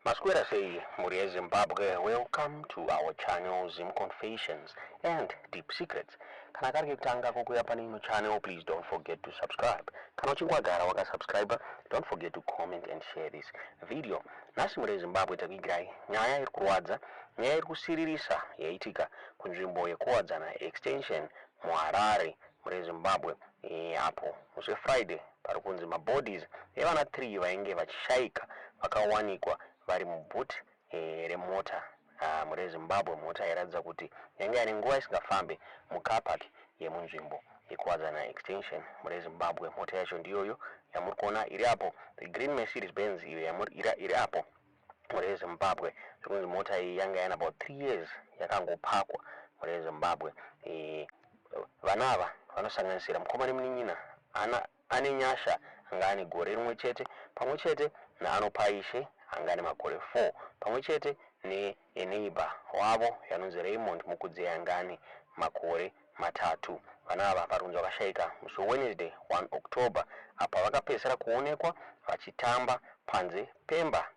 Maswera sei mhuri yeZimbabwe, welcome to our channel Zim Confessions and Deep Secrets. Kana kari kekutanga kukuya pane ino channel, please don't forget to subscribe. Kana uchinge wagara wakasubscribe, don't forget to comment and share this video. Nhasi mhuri yeZimbabwe takuigirai nyaya iri kurwadza, nyaya iri kusiririsa yaitika kunzvimbo yekuWadzana Extension muHarare mhuri yeZimbabwe. Apo musi weFriday pari kunzi mabodies evana 3 vainge vachishaika vakawanikwa vari muboot remota mhuri yeZimbabwe. Mota yairatidza kuti yange yaine nguva isingafambe mucar park yemunzvimbo yekuWadzana Extension mhuri yeZimbabwe. Mota yacho ndiyoyo yamuri kuona iri apo, the green Mercedes Benz iyo iri apo mhuri yeZimbabwe. Zvikunzi mota iyi yanga yaine about 3 years yakangopakwa mhuri yeZimbabwe. Vana ava vanosanganisira mukoma nemunin'ina ana ane Nyasha anga ane gore rimwe chete, pamwe chete naAnopaishe anga ane makore 4, pamwe chete neneighbor wavo yanonzi Raymond Mukudze anga ane makore 3. Vana ava vari kunzi vakashayika musi weWednesday 1 October apa vakapedzisira kuonekwa vachitamba panze pemba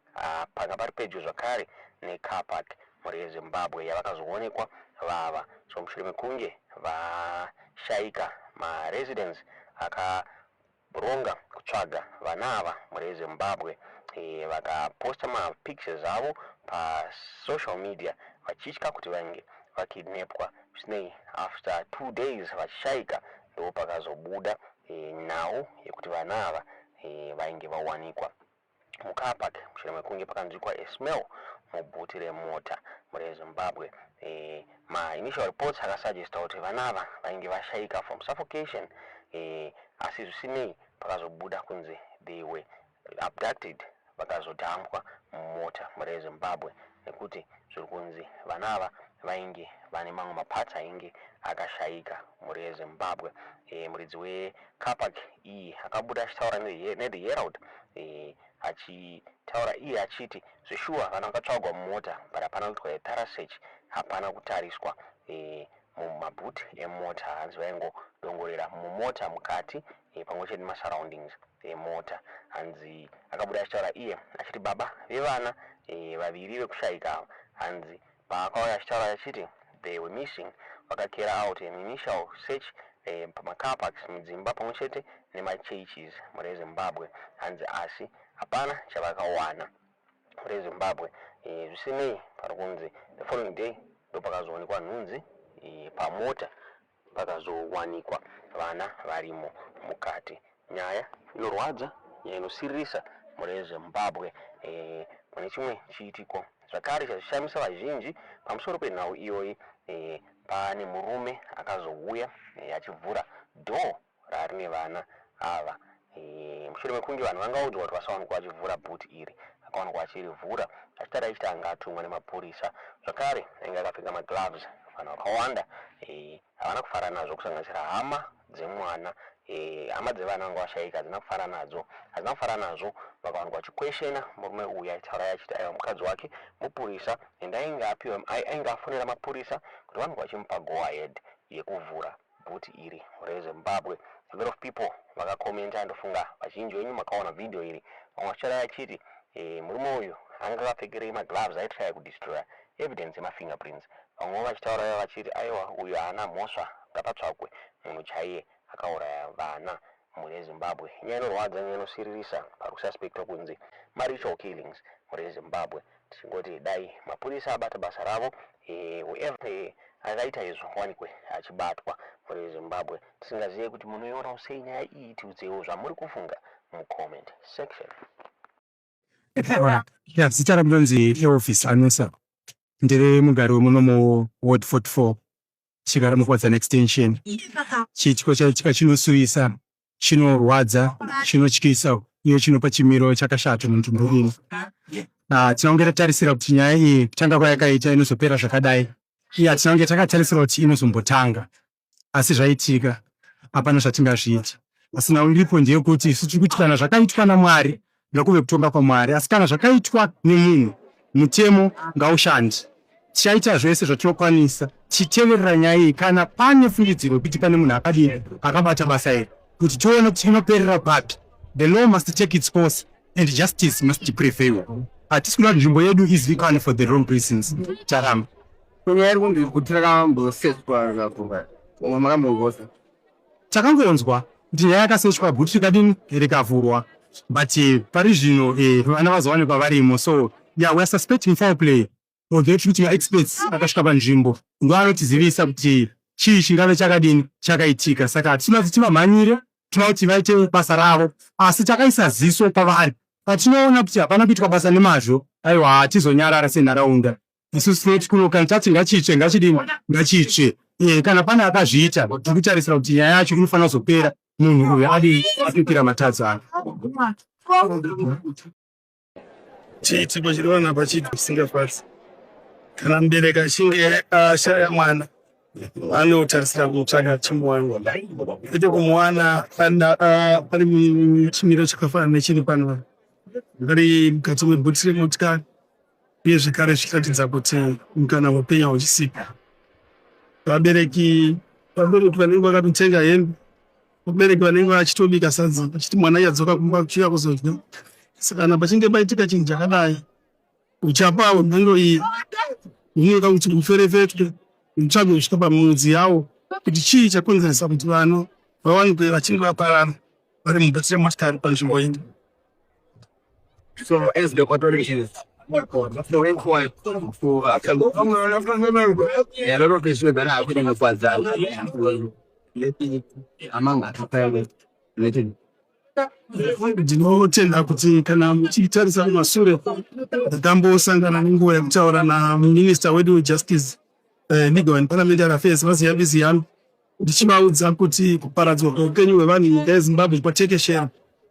panga pari pedyo zvakare necar park mhuri yeZimbabwe yavakazoonekwa vava. So mushure mekunge vashayika, maresidents akaronga kutsvaga vana ava mhuri yeZimbabwe. Vakaposta mapictures avo pasocial media vachitya kuti vainge vakidnapwa. Zvisinei, after 2 days vachishayika, ndo pakazobuda nhau yekuti vana ava vainge vawanikwa mucar park mushure mekunge pakanzwikwa a smell muboot remota mhuri yeZimbabwe. Mainitial reports akasuggesta kuti vana ava vainge vashayika from suffocation, asi zvisinei pakazobuda kunzi they were abducted, vakazodhampwa mumota mhuri yeZimbabwe, nekuti zviri kunzi vana ava vainge vane mamwe maparts ainge akashayika mhuri yeZimbabwe. Muridzi wecarpark iyi akabuda achitaura neThe Herald, achitaura iye achiti zveshuwa vana vakatsvagwa mumota, but hapana kuitwa yethorough search, hapana kutariswa mumaboot emota. Hanzi vaingodongorera mumota mukati pamwe chete nemasurroundings emota. Hanzi akabuda achitaura iye achiti baba vevana vaviri vekushayika ava, hanzi paakauya achitaura achiti they were missing, vakacarry out an initial search pamacar parks, mudzimba pamwe chete nemachurches mhuri yeZimbabwe. Hanzi asi hapana chavakawana mhuri yeZimbabwe. Zvisinei, pari kunzi the following day ndo pakazoonekwa nhunzi pamota, pakazowanikwa vana varimo mukati. Nyaya inorwadza, nyaya inosiririsa mhuri yeZimbabwe. Pane chimwe chiitiko zvakare chazvishamisa vazhinji pamusoro penhau iyoyi. Pane murume akazouya achivhura door raari nevana ava mushure mekunge vanhu vangaudzwa kuti vasawanikwa vachivhura boot iri. Akawanikwa achirivhura achitaura achiti anga atumwa nemapurisa, zvakare ainge akapfeka magloves. Vanhu vakawanda havana kufara nazvo, kusanganisira hama dzemwana. Hama dzevana vanga vashayika hadzina kufara nadzo, hadzina kufara nazvo. Vakawanikwa vachiquestiona murume uyu aitaura achiti aiwa, mukadzi wake mupurisa and ainge apiwa, ainge afonera mapurisa kuti vange vachimupa go ahead yekuvhura boot iri reZimbabwe. A lot of people vakakomenta, ndofunga vazhinji venyu makaona vhidhiyo iri. Vamwe vachitaura vachiti murume uyu anga akapfekerei magloves, aitraya kudestroya evidence yemafingerprints. Vamwewo vachitaura vachiti aiwa, uyu haana mhosva, ngapatsvakwe munhu chaiye akauraya vana mhuri yeZimbabwe. Nyaya inorwadza, nyaya inosiririsa. Pari kususpectwa kunzi maritual killings mhuri yeZimbabwe. Tichingoti dai mapurisa abata basa ravo, whoever akaita izvo wanikwe achibatwa mhuri yeZimbabwe. Tisingazive kuti munoionawo sei nyaya iyi, tiudzewo zvamuri kufunga mucomment section. Ya, zita rangu ndonzi Elvis Anusa, ndiri mugari wemuno muward 44, chigara muKwadzana Extension. Chiitiko chaitika chinosuvisa, chinorwadza, chinotyisa uye chinopa chimiro chakashata munzvimbo ino. Tinonge tatarisira kuti nyaya iyi kutanga kwayakaita inozopera zvakadai, uye hatina kunge takatarisira kuti inozombotanga, asi zvaitika, hapana zvatingazviita. Asi nhau iripo ndeyekuti isu tiri kuti kana zvakaitwa naMwari, ngakuve kutonga kwaMwari, asi kana zvakaitwa nemunhu, mutemo ngaushande. Tichaita zvese zvatinokwanisa tichiteverera nyaya iyi kana pane fungidziro yekuti pane munhu akadini akabata basa iri, kuti tione kuti inoperera papi. The law must take its course. And justice must prevail. Hatisi kuda kuti nzvimbo yedu izivikanwe for the wrong reasons. Taramba. Nyaya iri kunzi kuti rakamboseswa rikavhurwa, makambogosa? Takangonzwa kuti nyaya yakasechwa, bhuti rikadini, rikavhurwa, but pari zvino vana vazowanikwa varimo. So yeah, we are suspecting foul play, although tiri kuti maexperts akasvika panzvimbo ndo anotizivisa kuti chii chingave chakadini chakaitika. Saka hatisina kuti tivamhanyire, tinoda kuti vaite basa ravo, asi takaisa ziso pavari. Patinoona kuti hapana kuitwa basa nemazvo, aiwa, hatizonyarara senharaunda. Isusu tinoti kuno kana tati ngachitsve, ngachidini, ngachitsve. Kana pane akazviita, tiri kutarisira kuti nyaya yacho inofanira kuzopera munhu uyu adii, apipira matadzo ake. Chiitiko chiri panapa chiito chisingafadzi. Kana mubereki achinge ashaya mwana, anotarisira kumutsvaga achimuwana, kwete kumuwana pari muchimiro chakafanana nechiri pano, ari mukati mebhuti remotikari, uye zvekare zvichiratidza kuti mukana wepenya huchisipo. Vabereki vanenge vakatotenga hembe, vabereki vanenge vachitobika sadza vachiti mwana achadzoka kumba kuchiuya kuzodya. Saka kana pachinge paitika chinhu chakadai, uchapa hwemhando iyi hunoda kuti huferefetwe, hutsvagwe kusvika pamudzi yawo kuti chii chakonzeresa kuti vana vawanikwe vachinge vaparara vari mubhuti remotikari panzvimbo ino. So as the authorities, the way forward for a lot of issues that are happening in among other related. Ndinotenda kuti kana muchitarisa kumasure, ndakambosangana nenguva yekutaura naminista wedu wejustice, Legal and Parliamentary Affairs, VaZiyambi Ziyambi, ndichivaudza kuti kuparadzwa kweupenyu hwevanhu munyika yeZimbabwe kwatekeshera.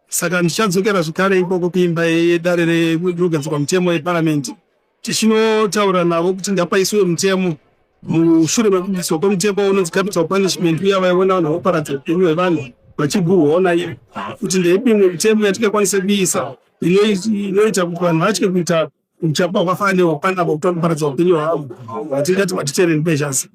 Saka ndichadzokera zvekare ikoko kuimba yedare rinogadzirwa mutemo yeparamende, tichinotaura navo kuti ngapaiswe mutemo mushure mekubviswa kwemutemo unonzi capital punishment uya vaiona vanhu voparadza upenyu hwevanhu vachigurwawo naivo, kuti ndeipi imwe mitemo yatingakwanise kuisa inoita kuti vanhu vatye kuita uchapa hwakafanana nehwapanapa kuti vanoparadza upenyu hwavo, hatingati madeterrent measures.